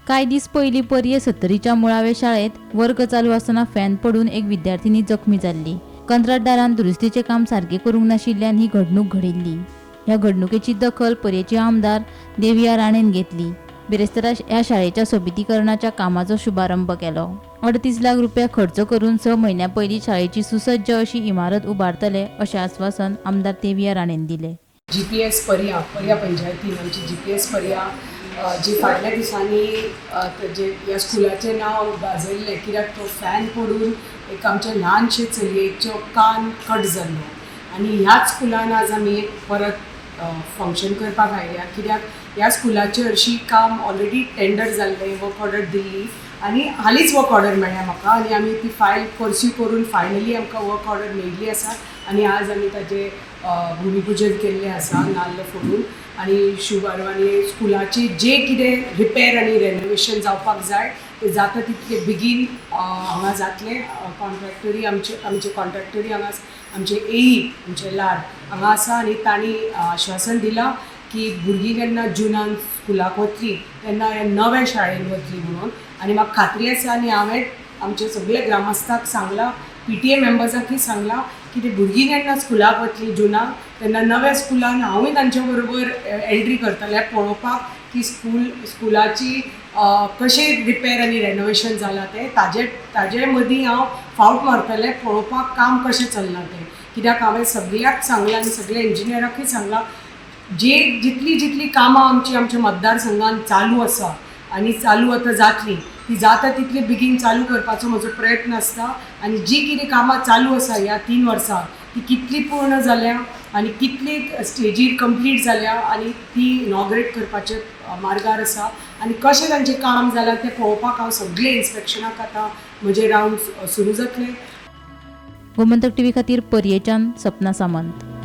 कांय दीस पयलीं पर्ये सत्तरीच्या मुळावे शाळेंत वर्ग चालू आसतना फॅन पडून एक विद्यार्थिनी जखमी जाल्ली. कंत्राटदारान दुरुस्तीचें काम सारकें करूंक नाशिल्ल्यान ही घडणूक घडिल्ली. ह्या घडणुकेची दखल पर्येचे आमदार देविया राणेन घेतली. बिरेस्तारा ह्या शाळेच्या सोबितीकरणाच्या कामाचो शुभारंभ केलो. 38 लाख रुपया खर्च करून 6 म्हयन्यां पयलीं शाळेची सुसज्ज अशी इमारत उबारतले अशें आस्वासन आमदार देविया राणेन दिलें. जीपीएस पर्या, पर्या पंचायतीन आमची जीपीएस पर्या जी फाटल्या दिसांनी जे ह्या स्कुलाचें नांव गाजयल्लें, कित्याक तो फॅन पडून एक आमच्या ल्हानशे चलयेचो कान कट जाल्लो आनी ह्याच स्कुलान आज आमी एक परत फंक्शन करपाक आयल्या, कित्याक ह्या स्कुलाचें हरशीं काम ऑलरेडी टेंडर जाल्लें, वर्क ऑर्डर दिल्ली आनी हालींच वर्क ऑर्डर मेळ्ळ्या म्हाका आनी आमी ती फायल पर्स्यू करून फायनली आमकां वर्क ऑर्डर मेळिल्ली आसा आनी आज आमी ताजें भुमीपुजन केल्लें आसा नाल्ल फोडून आनी शुभारंभ. आनी स्कुलाचे जे कितें रिपेर आनी रेनोवेशन जावपाक जाय ते जाता तितले बेगीन हांगा जातलें. कॉन्ट्रॅक्टरी आमचे कॉन्ट्रॅक्टरी हांगा, आमचे एई, आमचे लाड हांगा आसा आनी तांणी आश्वासन दिलां की भुरगीं जेन्ना जुनान स्कुलाक वतलीं तेन्ना ह्या नव्या शाळेन वतलीं म्हणून. आनी म्हाका खात्री आसा आनी हांवें आमचे सगळे ग्रामस्थाक सांगलां, पीटीए मेंबर्सांकूय सांगलां की ती भुरगीं जेन्ना स्कुलाक वतलीं जुनाक तेन्ना नव्या स्कुलान हांवूय तांचे बरोबर एंट्री करतलें पळोवपाक की स्कुलाची कशें रिपेर आनी रेनोवेशन जालां तें. ताजे मदीं हांव फावट मारतलें पळोवपाक काम कशें चल्लां तें, कित्याक हांवें सगळ्याक सांगलां आनी सगळ्या इंजिनियराकूय सांगलां, जे जितली जितली कामां आमची आमच्या मतदारसंघान चालू आसा आनी चालू आतां जातली ती जाता तितली बेगीन चालू करपाचो म्हजो प्रयत्न आसता. आनी जी कितें कामां चालू आसा ह्या 3 वर्सां ती कितली पूर्ण जाल्या आनी कितली स्टेजीर कंप्लीट जाल्या आनी ती इनॉग्रेट करपाचे मार्गार आसा आनी कशें तांचें काम जालां तें पळोवपाक हांव सगळें इन्स्पेक्शनाक आतां म्हजे रावंड सुरू जातले. गोमंतक टीव्ही खातीर पर्येच्यान सपना सामंत.